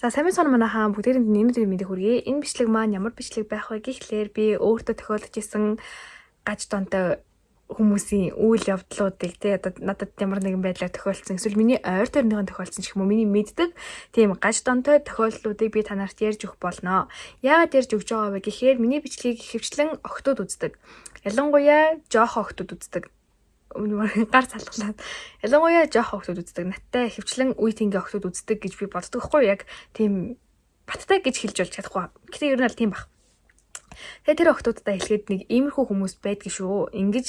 За, сайн мэцхан манайхаа, бүгдээрэнд нь энэ өдрийн мэндийг хүргэе. Энэ бичлэг маань ямар бичлэг байх вэ гэхлээр би өөртөө тохиолдож исэн гаж донтой хүмүүсийн үйл явдлуудыг, те, одоо надад ямар нэгэн байдлаар тохиолдсон, эсвэл миний ойр тойрныхон тохиолдсон ч юм уу, миний мэддэг тийм гаж донтой тохиолдлуудыг би та нарт ярьж өгөх болно. Яагаад ярьж өгч байгаа вэ гэхээр миний бичлэгийг ихэвчлэн охидууд үздэг. Ялангуяа жоохон охидууд үздэг, гар салгалаад, ялангуяа жоохон охидууд үздэг. Надтай ихэвчлэн үе тэнгийн охидууд үздэг гэж би боддог хгүй, яг тийм баттай гэж хэлж болж чадахгүй. Гэтэ ер нь аль тийм баг. Тэгээ тэр охидуудаа хэлэхэд нэг иймэрхүү хүмүүс байдгийн шүү. Ингэж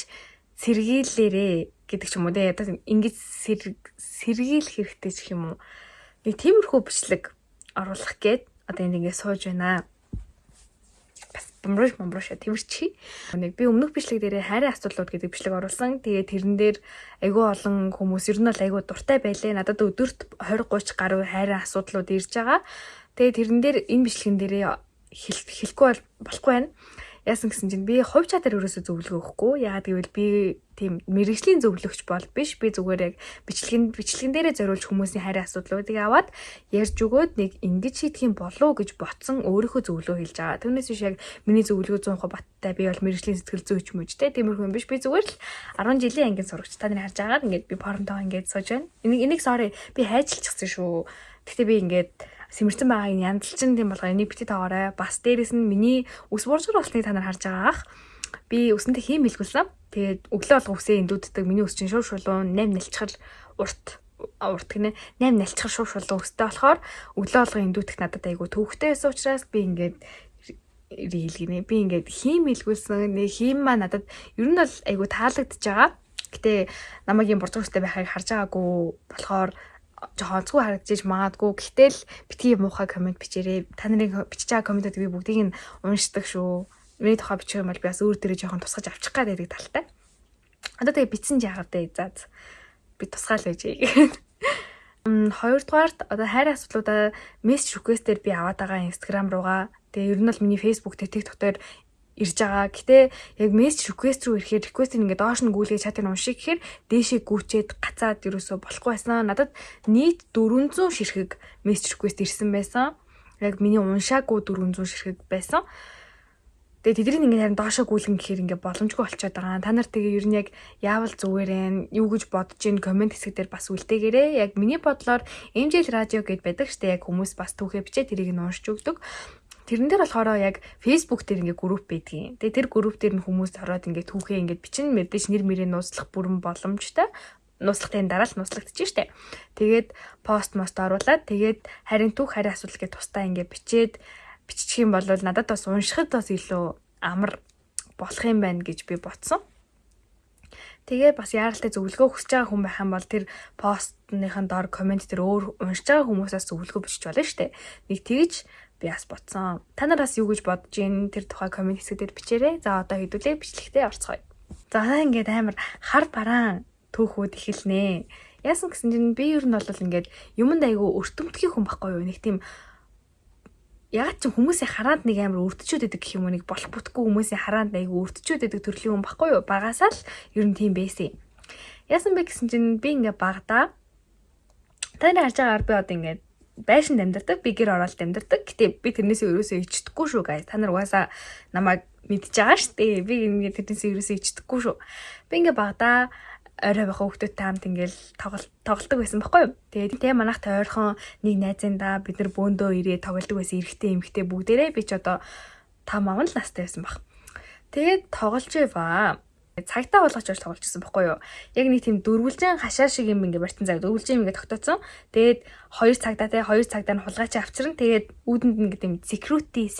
сэргийлээрээ гэдэг ч юм уу, те, одоо ингэж сэргийлэх хэрэгтэй ч юм уу. Нэг тиймэрхүү бичлэг оруулах гээд одоо энд ингэ сууж байна, бас бомброш бомброш тэрчи. Нэг би өмнөх бичлэг дээрээ хайрын асуудлууд гэдэг бичлэг оруулсан. Тэгээ тэрэн дээр айгүй олон хүмүүс ер нь бол айгүй дуртай байлээ. Надад өдөрт 20 30 гаруй хайрын асуудлууд ирж байгаа. Тэгээ тэрэн дээр энэ бичлэгэн дээрээ хэлэхгүй бол болохгүй байна. Яасан гэсэн чинь би хувь чадвар ерөөсөө зөвлөгөө өгөхгүй. Яагаад гэвэл би тийм мэргэжлийн зөвлөгч бол биш. Би зүгээр яг бичлэгэн дээрээ зориулж хүмүүсийн хайрын асуудлуудыг аваад ярьж өгөөд нэг ингэж шийдэх юм болов уу гэж ботсон өөрийнхөө зөвлөгөө хэлж байгаа. Түүнээс биш яг миний зөвлөгөө 100% баттай, би бол мэргэжлийн сэтгэл зүйч мөч те, тиймэрхүү юм биш. Би зүгээр л 10 жилийн ангийн сурагч. Та нарын харж байгаагаар ингээд би формтойгоо ингээд сууж байна. Энийг sorry, би хайжилчихсан шүү. Гэхдээ би ингээд сэмэрсэн байгааг нь янзалчин, тийм болгоо энийг бити тоогоорой. Бас дээрэс нь миний үс буржгар болсныг та нар харж байгаа ах. Би үсэндээ хийм хэлгүүлсэн. Тэгээд өглөө болго үсээ эндүүддэг. Миний үс чинь шув шулуун 8 налчхар урт урт гинэ, 8 налчхар шув шулуун үстэй болохоор өглөө болго эндүүдэх надад айгу төвөгтэй байсан учраас би ингээд reel гинэ. Би ингээд хийм хэлгүүлсэн. Нэг хийм маа надад ер нь бол айгу таалагдчихж байгаа. Гэтэ намайг юм буржгар үстэй байхыг харж байгаагүй болохоор жоохон онцгүй харагдаж магадгүй. Гэхдээ л битгий муухай comment бичээрэй. Та нарын бичиж байгаа comment уудыг би бүгдийг нь уншдаг шүү. Миний тухай бичих юм бол би бас өөр дээрээ жоохон тусгаж авчих гад байдаг талтай. Одоо тэгээ бичсэн чи яагаад вэ? За, би тусгаал байж. Хоёрдугаарт одоо хайрын асуудлуудаа message request ээр би аваад байгаа Instagram руугаа. Тэгээ ер нь бол миний Facebook дээр, TikTok дээр ирж байгаа. Гэтэ яг message request руу ирэхээр request-ийг ингээд доош нь гүйлгээ чатыг унших гэхээр дээшээ гүчээд гацаад ерөөсөө болохгүй байсан. Надад нийт 400 ширхэг message request ирсэн байсан. Яг миний уншаагүй 400 ширхэг байсан. Тэгээ тэдний ингээд харин доошоо гүйлгэн гэхээр ингээд боломжгүй болчиход байгаа. Та нар тэгээ ер нь яг яавал зүгээр вэ? Юу гэж бодож ийн, comment хэсэг дээр бас үлдээгээрэй. Яг миний бодлоор MJL радио гэд байдаг штэ, яг хүмүүс бас түүхээ бичээ, тэрийг нь уншиж өгдөг. Тэрэн дээр болохоор яг Facebook дээр ингээ групп байдгийн. Тэгээ тэр групп дээр нь хүмүүс ороод ингээ түүхээ ингээ бичин, мэдээж нэр мөрийн нууцлах бүрэн боломжтой. Нууцлахын дараа л нууцлагдчих штэ. Тэгээд пост мост оруулаад, тэгээд харин түүх, харин асуудал гэж тусдаа ингээ бичээд бичих юм бол надад бас уншихад бас илүү амар болох юм байна гэж би бодсон. Тэгээ бас яаралтай зөвлөгөө хүсэж байгаа хүн байх юм бол тэр постныхын доор comment дээр өөр уншиж байгаа хүмүүсээс зөвлөгөө бичиж болно шүү дээ. Нэг тэгж би бас бодсон. Та нар бас юу гэж бодож ийн, тэр тухай comment хэсэг дээр бичээрэй. За, одоо хэдүүлээ бичлэгтээ орцгоё. За, ингээд амар хар бараан түүхүүд эхэлнэ. Яасан гэсэн чинь би ер нь бол ингээд юмд айгу өртөмтгий хүн байхгүй юу? Нэг тийм ягаад ч хүмүүсийн хараанд нэг амар өртчөөд идэг гэх юм уу, нэг болох бүтггүй хүмүүсийн хараанд айгу өртчөөд идэг төрлийн хүн байхгүй юу? Багасаа л ер нь тийм байсан. Яасан бэ гэсэн чинь би ингээ багадаа, та нар харж байгаагаар би одоо ингээд байшинд амьдардаг, би гэр оролт амьдардаг. Гэтэ би тэрнээсээ ерөөсөө ичдэхгүй шүү, guys. Та нар угаасаа намайг мэдж байгаа шүү дээ. Би ингээд тэрнээсээ ерөөсөө ичдэхгүй шүү. Би ингээ багадаа орой баха хүүхдүүдтэй хамт ингээл тоглолдог байсан байхгүй юу. Тэгээд тэгээ манайх тойрхон нэг найзындаа бид нар бөөндөө ирээ тоглолдог байсан, эрэгтэй эмэгтэй бүгдээрээ, би ч одоо 5 маван л настай байсан баг. Тэгээд тоглож байваа, цагтаа болгож болж тоглож байсан байхгүй юу. Яг нэг тийм дөрвөлжин хашаа шиг юм ингээ барьсан зав. Дөрвөлжин юм ингээ тогтооцсон. Тэгээд хоёр цагдаа те, хоёр цагдаа нь хулгайч авчирна. Тэгээд үүдэнд ингээ тийм security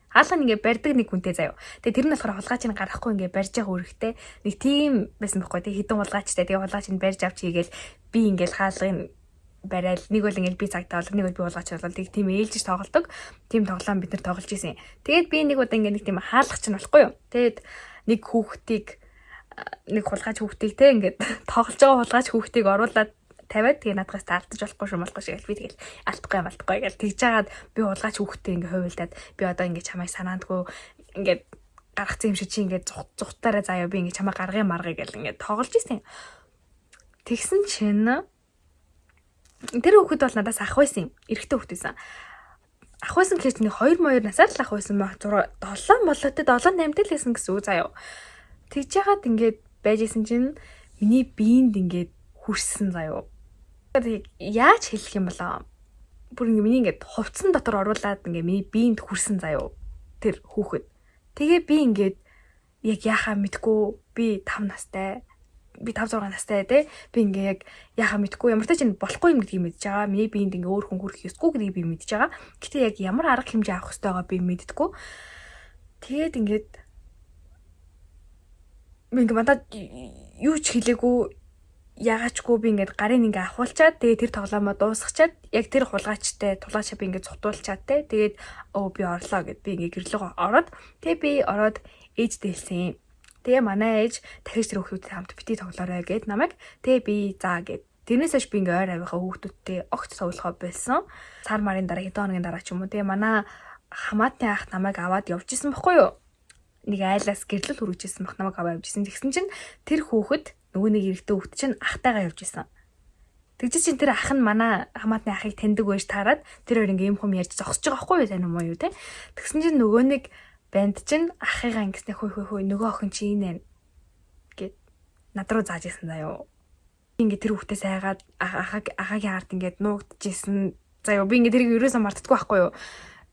хаалга ингээ барьдаг нэг хүнтэй заяа. Тэгээ тэр нь болохоор хулгайчийг гаргахгүй ингээ барьж байгаа үүрэгтэй. Нэг тийм байсан байхгүй. Тэгээ хідэн хулгайчтай. Тэгээ хулгайчийг барьж авч хийгээл би ингээл хаалгыг барайл, нэг бол ингээл би цагтаа бол, нэг бол би хулгайч болол, тэг тийм ээлжиж тоглодог. Тийм тоглоом бид нар тоглож исэн. Тэгээд би нэг удаа ингээ нэг тийм хаалгач нь болохгүй юу. Тэгээд нэг хүүхдийг, нэг хулгайч хүүхдийг те, ингээд тоглож байгаа хулгайч хүүхдийг оруулаад тавиад, тэгээ наадгаас таалтаж болохгүй шүү, болохгүй шиг, би тэгэл алдахгүй алдахгүй гэж тэгж жагаад би хулгайч хүүхдтэй ингээ хувилдаад, би одоо ингээ чамайг санаандгүй ингээд гаргацсан юм шиг, чи ингээд зугтаараа заяа, би ингээ чамайг гаргая маргая гэл ингээд тоглож исэн. Тэгсэн чинь Тэр хүүхэд бол надаас ах байсан юм. Эрэгтэй хүүхэд байсан. Ах байсан гэхээр нэг 2 2 насаар л ах байсан баг. 6 7 болоотой 7 8 тэл байсан гэсэн үг заяа. Тэгж яхад ингээд байж исэн чинь миний биеинд ингээд хүрсэн заяа. Яаж хэлэх юм болоо? Бүр ингээ миний ингээд хувцсан дотор оруулаад ингээ миний биеинд хүрсэн заяа. Тэр хүүхэд. Тэгээ би ингээд яг яхаа мэдгүй, би 5 настай, би 5 6 настай те, би ингээ яг яхаа мэдгүй, ямар ч чинь болохгүй юм гэдгийг мэдж байгаа. Миний биеинд ингээ өөр хүн хүрэх ёсгүй гэдгийг би мэдж байгаа. Гэтэ яг ямар арга хэмжээ авах ёстойгоо би мэддэггүй. Тэгээд ингээд би ингээ надад юу ч хэлээгүй, ягаачгүй би ингээд гарын ингээ ахуулчаад, тэгээд тэр тоглоомоо дуусгачаад, яг тэр хулгайчтай тулгаачаа би ингээд цутуулчаад те, тэгээд өө би орлоо гэд би ингээ гэрлөөгөө ороод, тэгээ би ороод ээжтэй хэлсэн юм. Тэгээ манай ээж дахиж тэр хүүхдүүдтэй хамт бити тоглоорой гэд намайг, тэгээ би заа гэд. Тэрнээс хойш би ингээ ойр авийнхаа хүүхдүүдтэй огт тоглохоо болсон. Сар марын дараа, хэдэн хоногийн дараа ч юм уу, тэгээ манай хамаатны ах намайг аваад явж исэн бохгүй юу? Нэг айлаас гэрлэл хүргэж исэн бах, намайг аваад явж исэн. Тэгсэн чинь тэр хүүхэд, нөгөө нэг эрэгтэй хүүхэд чинь ахтайгаа явж исэн. Тэгж чинь тэр ах нь манай хамаатны ахыг таньдаг байж таарад тэр хоёр ингээм юм хум ярьж зогсож байгаа байхгүй юу, тань юм уу юу те. Тэгсэн чинь нөгөө нэг банд чинь ахыгаа ингэснэ, хөөе хөөе хөөе, нөгөө охин чи энэ гэд над руу зааж исэн заяо. Ингээ тэр хүүхдээс айгаад ахагийн ард ингээд нуугдчихсэн заяо. Би ингээ тэрийг ерөөсөө мартдаггүй байхгүй юу.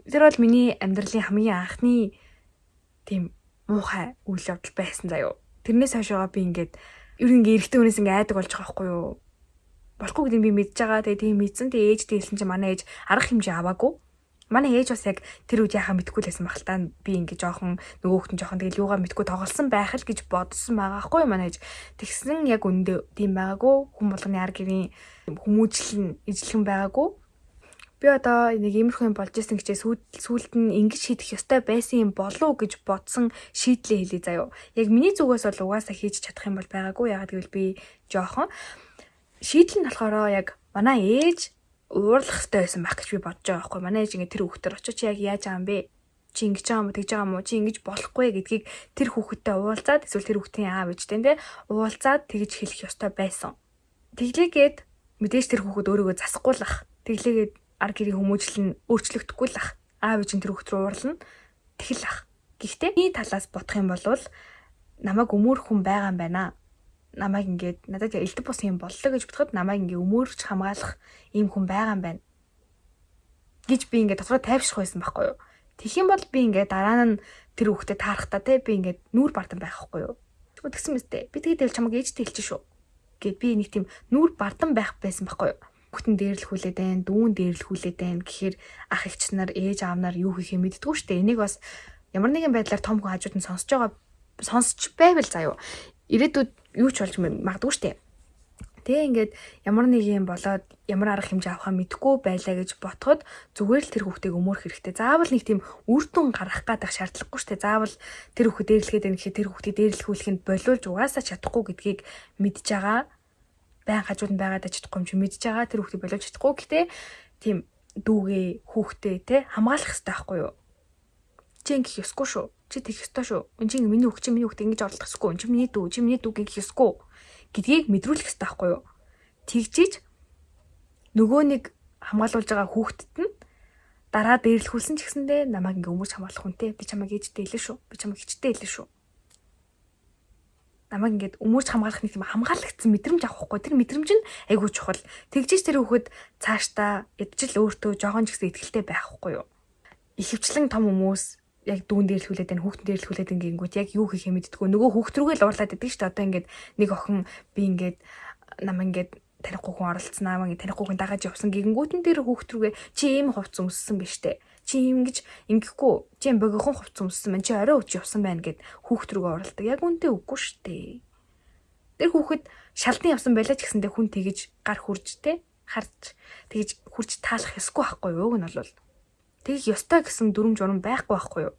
Тэр бол миний амьдралын хамгийн анхны тийм муухай үйл явдал байсан заяо. Тэрнээс хойшоогоо би ингээд ер нь ингээ эрэгтэй хүнээс ингээ айдаг болж байгаа байхгүй юу. Болохгүй гэдгийг би мэдж байгаа. Тэгээ тийм мэдсэн. Тэгээ ээжтэй хэлсэн чинь манай ээж арга хэмжээ аваагүй. Манай ээж бас яг тэр үед яхаа мэдгүй л байсан баг л та. Би ингээ жоохон, нөгөө хүүхдэн жоохон, тэгэл юугаа мэдгүй тоглосон байх л гэж бодсон байгаа хгүй юу манай ээж. Тэгсэн яг үндэ тийм байгаагүй. Хүн болгоны ар гэрийн хүмүүжил нь ижлэхэн байгаагүй. Би одоо нэг иймэрхүү юм болж исэн гэчээ сүүлд нь ингэж шийдэх ёстой байсан юм болов уу гэж бодсон шийдлээ хэлье заяо. Яг миний зүгээс бол угаасаа хийж чадах юм бол байгаагүй. Ягаад гэвэл би жоохон шийдэл нь болохоор яг манай ээж уурлах хэрэгтэй байсан байх гэж би бодож байгаа байхгүй. Манай ээж ингэ тэр хүүхдээр очиж, чи яг яаж байгаа юм бэ? Чи ингэж байгаа юм уу, тэгж байгаа юм уу? Чи ингэж болохгүй гэдгийг тэр хүүхэдтэй уулзаад, эсвэл тэр хүүхдийн аав ээжтэй те уулзаад тэгж хэлэх ёстой байсан. Тэглээгээд мэдээж тэр хүүхэд өөрийгөө засахгүй л ах. Тэглээгээд ар гэрийн хүмүүжил нь өөрчлөгдөхгүй л ах. Аав ээж нь тэр хүүхд рүү уурлна. Тэгэл ах. Гэхдээ миний талаас бодох юм бол намайг өмөөрөх хүн байгаа юм байна. Намайг ингээд надад элдв бус юм боллоо гэж бодоход намайг ингээ өмөөрч хамгаалах ийм хүн байгаа юм байна гэж би ингээд дотроо тайвшрах байсан байхгүй юу. Тэгэх юм бол би ингээд дараа нь тэр хүүхдэд таарахтаа те би ингээд нүүр бардан байх байхгүй юу. Тэгсэн мэт би тэгээд чамайг ээжтэй хэлчих шүү гэд би нэг тийм нүүр бардан байх байсан байхгүй юу. Хүүхдэн дээрлэхүүлээд байна, дүүн дээрлэхүүлээд байна гэхээр ах эгч нар, ээж аав нар юу хийхээ мэддэггүй шүү дээ. Энийг бас ямар нэгэн байдлаар том хүн хажууд нь сонсож байгаа, сонсч байвал заяа. Ирээдүйд юу ч болж магадгүй шүү дээ. Тэгээ ингээд ямар нэг юм болоод ямар арга хэмжээ авахаа мэдэхгүй байлаа гэж ботход зүгээр л тэр хүүхдийг өмөөрөх хэрэгтэй. Заавал нэг тийм үр дүн гаргах гадах шаардлагагүй шүү дээ. Заавал тэр хүүхэд дээрлэхэд байна гэхэд тэр хүүхдийг дээрлэхүүлэх нь болиулж угаасаа чадахгүй гэдгийг мэдж байгаа. Байн хажууд нь байгаад чадахгүй юм чи мэдж байгаа. Тэр хүүхдийг болиулж чадахгүй. Гэтэ тийм дүүгээ хүүхдээ те хамгаалах хэрэгтэй байхгүй юу? Чи ингэх ёсгүй шүү. Чи тэгэх ёстой шүү. Энд чи миний хүүхд, чи миний хүүхд ингэж орлох ёсгүй. Чи миний дүү, чи миний дүү гэх ёсгүй гэдгийг мэдрүүлэх ёстой байхгүй юу? Тэгжиж нөгөө нэг хамгаалуулж байгаа хүүхдэд нь дараа дээрлэхүүлсэн ч гэсэндээ намайг ингээ өмөрч хамгаалах хүнтэй. Би чамайг ээжтэй хэлээ шүү. Би чамайг хичтэй хэлээ шүү. Намайг ингээд өмөрч хамгаалах нэг тийм хамгаалагдсан мэдрэмж авах хгүй. Тэр мэдрэмж нь айгүй чухал. Тэгжиж тэр хүүхэд цаашдаа ядчил өөртөө жоохон ч гэсэн итгэлтэй байх хгүй юу? Ихэвчлэн том хүмүүс яг дүүн дээрлэхүүлээд байна, хүүхдэн дээрлэхүүлээд ингэнгүүт яг юу хийхээ мэддэггүй. Нөгөө хүүхд рүүгээ л уурлаад идэг шүү дээ. Одоо ингээд нэг охин би ингээд нам ингээд танихгүй хүн оролцсон, аа ингээд танихгүй хүн дагаад явсан гэнгүүт нь тэр хүүхд рүүгээ чи ийм хувцас өмссөн биш үү? Чи ийм ингэж ингэхгүй, чи юм богинохон хувцас өмссөн байна. Чи орой өч явсан байна гэд хүүхд рүүгээ уралдаг. Яг үнтэй үгүй шүү дээ. Тэр хүүхэд шалдан явсан байлаа ч гэсэндээ хүн тэгэж гар хурж те харж тэгэж хурж таалах ёсгүй байхгүй юу? Уг нь бол тэгэх ёстой гэсэн дүрм журам байхгүй байхгүй юу?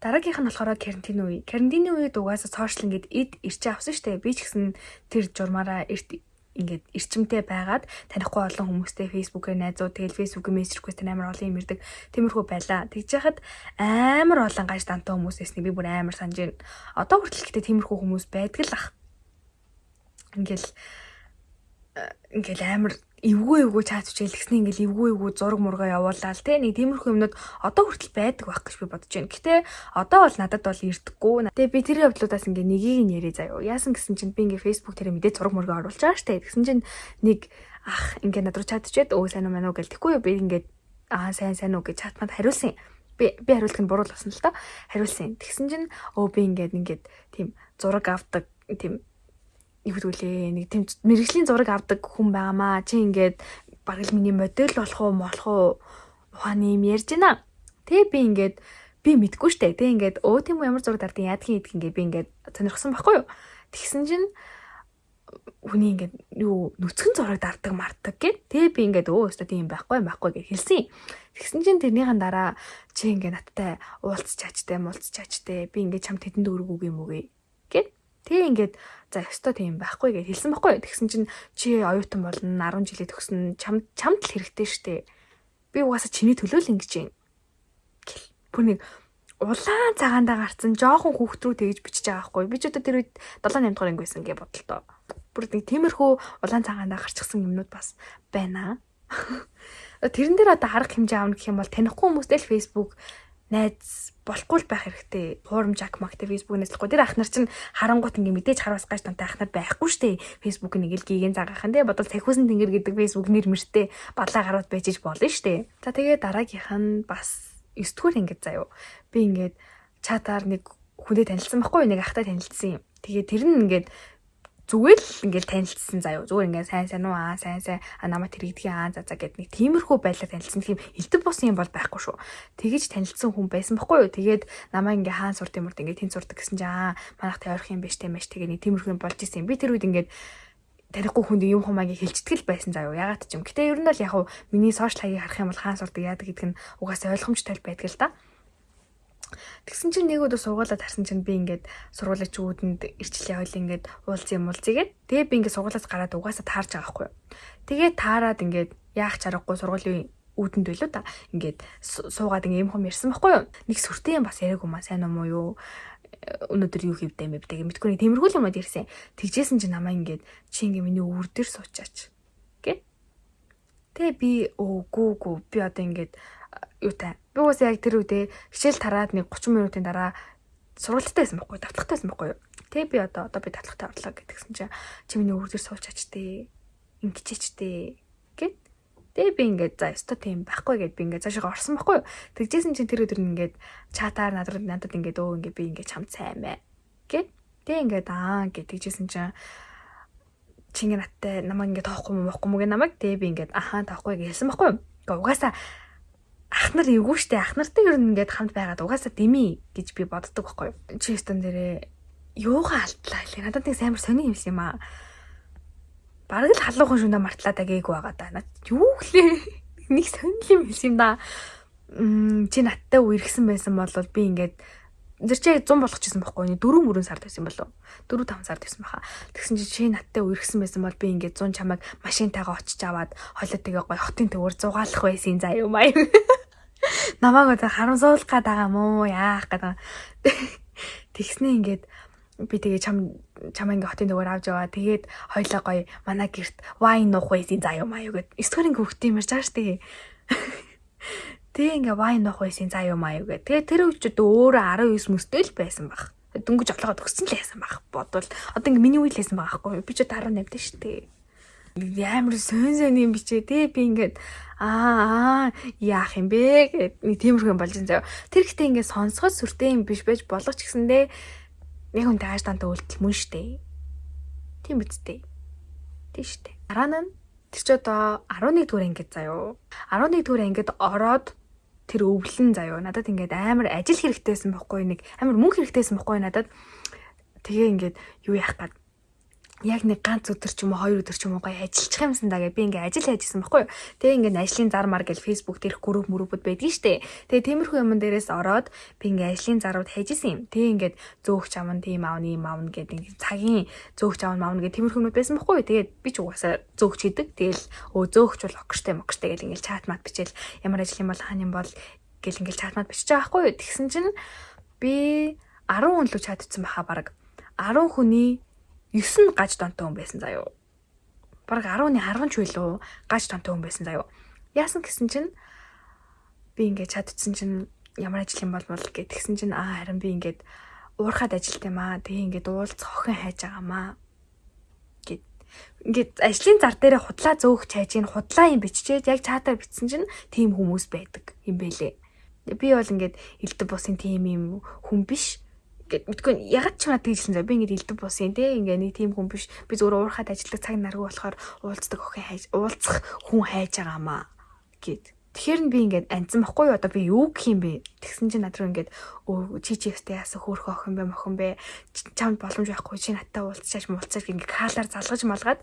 Дараагийнх нь болохоор карантин үе. Карантины үед угаасаа сошиал ингээд эд ирчээ авсан шүү дээ. Би ч гэсэн тэр журмаараа эрт ингээд эрчимтэй байгаад танихгүй олон хүмүүстэй Facebook-ээр найзууд, тэгэл Facebook-ийн мессеж request амар олон юм ирдэг. Тиймэрхүү байлаа. Тэгж яхад амар олон гаж дантай хүмүүс байсныг би бүр амар санаж байна. Одоо хүртэл гэхдээ тиймэрхүү хүмүүс байдаг л ах. Ингээл ингээл амар Эвгүй эвгүй чат бичээл тэгсний ингээл эвгүй эвгүй зураг мургаа явуулаад те нэг тиймэрхүү юмнууд одоо хүртэл байдаг байх гэж би бодож байна. Гэтэ одоо бол надад бол ирдэггүй. Тэгээ би тэр явдлуудаас ингээ нэгийг нь яриа заяа. Яасан гэсэн чинь би ингээ Facebook дээр мэдээ зураг мургаа оруулж байгаа штэ. Тэгсэн чинь нэг ах ингээ над руу чат бичээд өө сайн уу мэн үү гэл тэгэхгүй юу, би ингээд аа сайн сайн уу гэж чат манд хариулсан. Би хариулах нь буруу болсон л та. Хариулсан. Тэгсэн чинь өө би ингээд ингээд тийм зураг авдаг, тийм юу гэдэг лээ, нэг тийм мэргэжлийн зураг авдаг хүн байгаамаа. Чи ингээд бараг л миний модель болох уу молох уу ухааны юм ярьж байна. Тэгээ би ингээд би мэдгүй штэ. Тэгээ ингээд өө тийм үү, ямар зураг дардын, яадгийн идэх ингээд би ингээд сонирхсан байхгүй юу. Тэгсэн чинь хүний ингээд юу нүцгэн зураг дарддаг мартаг гэд. Тэгээ би ингээд өө өстө тийм байхгүй байхгүй гэж хэлсэн. Тэгсэн чинь тэрнийхэн дараа чи ингээд надтай уулзчаачтай муулзчаачтай, би ингээд чамд хэдэн төгрөг үг юм үгүй гэд. Тэгээ ингээд за ёстой тийм байхгүй гэж хэлсэн байхгүй. Тэгсэн чинь чи оюутан болно, 10 жилээ төгснө, чамд чамд л хэрэгтэй штэ. Би угаасаа чиний төлөө л ингэж юм. Гэл. Бүр нэг улаан цагаандаа гарцсан жоохон хүүхд рүү тэгж бичиж байгаа байхгүй. Би ч одоо тэр үед 7 8 дугаар анги байсан гэ бодолтоо. Бүр нэг тиймэрхүү улаан цагаандаа гарчихсан юмнууд бас байна. Тэрэн дээр одоо арга хэмжээ авна гэх юм бол танихгүй хүмүүстэй л Facebook найз болохгүй л байх хэрэгтэй. Хуурамч ак магтай Facebook найзлахгүй. Тэр ах нар чинь харангуут ингээ мэдээж хараас гаж тонтой ах нар байхгүй штэ. Facebook нэг л гиген цагаахан тий. Бодвол цахиусан тэнгэр гэдэг Facebook нэр мөртэй балаа гарууд байж иж болно штэ. За тэгээ дараагийнх нь бас 9 дугаар ингээд заяо. Би ингээд чатаар нэг хүнтэй танилцсан байхгүй юу? Нэг ахтай танилцсан юм. Тэгээ тэр нь ингээд зүгээр л ингээл танилцсан заяо. Зүгээр ингээд сайн сайн уу, аа сайн сайн, а намайг тэр гэдгийг аа за за гэд нэг тиймэрхүү байдлаар танилцсан. Тийм элдв бус юм бол байхгүй шүү. Тэгэж танилцсан хүн байсан байхгүй юу? Тэгээд намайг ингээ хаан сурд юм урд ингээ тэнд сурдаг гэсэн чинь аа манайх тойрох юм биш тийм маш тэгээ нэг тиймэрхүү юм болж исэн. Би тэр үед ингээд танихгүй хүнд юм хумаагийн хэлцтгэл байсан заяо. Ягаад ч юм. Гэтэ ер нь бол яг миний сошиал хаягийг харах юм бол хаан сурдаг яадаг гэдг нь угаасаа ойлгомжтой байдаг л да. Тэгсэн чинь нэг өдөр сургуулаа тарсан чинь би ингээд сургуулийн үүдэнд ирчлээ хойл ингээд уулзсан юм уулзъя гэд. Тэгээ би ингээд сургуулиас гараад угаасаа таарч байгаа байхгүй юу. Тэгээ таарад ингээд яах чаргагүй сургуулийн үүдэнд байлуу та. Ингээд суугаад ингээд юм хум ярьсан байхгүй юу. Нэг сүртэй юм бас яриаг юм аа, сайн уу муу юу, өнөөдөр юу хийвдэ мэвдэ гэх мэдгүй нэг тиймэрхүү л юмуд ярьсан. Тэгжсэн чинь намайг ингээд чи ингээд миний өвөр дээр суучаач гэд. Тэгээ би өөгүй гүү би одоо ингээд юутай. Би угаасаа яг тэр үедээ хичээл тараад нэг 30 минутын дараа сургалттай байсан байхгүй, давтлагатай байсан байхгүй юу. Тэгээ би одоо би давтлагатай орлоо гэдгсэн чинь чи миний өвөр дээр сууч ачтээ. Ингэчээчтэй гэд. Тэгээ би ингээд за ёстой тийм байхгүй гэд би ингээд цаашаа орсон байхгүй юу. Тэгжсэн чинь тэр өдөр нь ингээд чатаар надад ингээд өө ингээд би ингээд чамд сайн мэ гэд. Тэгээ ингээд аа гэд тэгжсэн чинь чи ингээд надтай намайг ингээд тоохгүй мó мохгүй мó гэ намайг. Тэгээ би ингээд ахаа тоохгүй гэж хэлсэн байхгүй юу. Ингээ угаасаа ах нар эвгүй штэ, ах нартай ер нь ингээд хамт байгаад угаасаа дими гэж би боддог байхгүй юу. Чи өстөн дээрээ юугаа алдлаа хэлээ. Надад нэг амар сони юм юм аа. Бараг л халуухан шүндэ мартлаа да гээгүй байгаа да. Над юу гэлээ. Нэг сонир юм хэлсэн юм да. Чи надтай үерхсэн байсан бол би ингээд тэр чи яг 100 болгочихсон байхгүй юу? 4 мөрөн сард байсан болов. 4 5 сард байсан баха. Тэгсэн чи чи надтай үерхсэн байсан бол би ингээд 100 чамайг машинтайгаа очиж аваад хойлоо тэгээ гоё хотын төвөр зугаалах байсан заа юм аа. Намайг одоо харамсуулах гээд байгаа мó яах гээд. Тэгснээ ингээд би тэгээ чам ингээ хотын төвөр авч яваа. Тэгээд хоёлаа гоё манай герт wine нуух байсан заа юм аа юу гэд. 9 дугаар ингээ хөвгт юм ярьж байгаа штэ. Тэгээ ингээ wine нуух байсан заа юм аа юу гэд. Тэгээ тэр үед ч одоо өөрөө 19 мөстэй л байсан баг. Дөнгөж орлогоо төгссөн л яасан баг. Бодвол одоо ингээ миний үе л байсан байгаа байхгүй юу? Би ч одоо 18 дээ штэ. Амар сонь сонь юм бичээ. Тэгээ би ингээд аа яах юм бэ гэд нэг тиймэрхүү юм болж байгаа заяа. Тэр ихтэй ингээд сонсоход сүртэй юм биш байж болох ч гэсэндээ нэг хүнтэй ааш дантай үйлдэл мөн штэ. Тийм үсттэй. Тийм штэ. Дараа нь тэр чи одоо 11 дугаар ангид заяо. 11 дугаар ангид ороод тэр өвлөн заяо. Надад ингээд амар ажил хэрэгтэйсэн бохгүй, нэг амар мөнгө хэрэгтэйсэн бохгүй надад. Тэгээ ингээд юу яах гээд яг нэг ганц өдөр ч юм уу хоёр өдөр ч юм уу гоё ажиллах юмсан даа гэж би ингээ ажил хайжсэн байхгүй юу. Тэгээ ингээ ажлын зар мар гэл Facebook дээрх групп мөрөбөд байдгийн штэ. Тэгээ тиймэрхүү юмн дээрээс ороод би ингээ ажлын зарууд хайжсэн юм. Тэгээ ингээд зөөгч авна, тийм аавна, ийм аавна гэдэг ингээ цагийн зөөгч аавна маавна гэх тиймэрхүү юмнууд байсан байхгүй юу. Тэгээд би ч угаасаа зөөгч гэдэг. Тэгэл өө зөөгч бол окштэй мокштэй гэл ингээ чат мат бичээл ямар ажил юм бол хаан юм бол гэл ингээ чат мат бичиж байгаа байхгүй юу. Тэгсэн чинь би 10 хүн лөө чат бичсэн баха баг. 10 хүний 9 нь гаж донтой хүн байсан заяо. Бараг 10-ны 10 ч байлуу гаж донтой хүн байсан заяо. Яасан гэсэн чинь би ингээд чадчихсан чинь ямар ажил юм бол гэд тэгсэн чинь харин би ингээд уурхад ажилт юм аа. Тэгээ ингээд уулзах охин хайж байгаамаа гэд. Ингээд ажлын зар дээрээ худлаа зөөх чайж ин худлаа юм биччихээд яг чатаар бичсэн чинь тийм хүмүүс байдаг юм бэлээ. Би бол ингээд элдв бусын тийм юм хүн биш. Ингээд мэдгүй ягаад ч надад тэгжсэн заа. Би ингээд элдв бусын те ингээд нэг тийм хүн биш. Би зүгээр уурхад ажилладаг цаг наргүй болохоор уулздаг охин хайж уулзах хүн хайж байгаамаа гэд. Тэгэхээр нь би ингээд анцсан байхгүй юу? Одоо би юу гэх юм бэ? Тэгсэн чинь над руу ингээд өө чи өстэй яасан хөөрхөн охин бэ мохин бэ? Чамд боломж байхгүй, чи надтай уулзчааш муулцааш ингээд калаар залгаж малгаад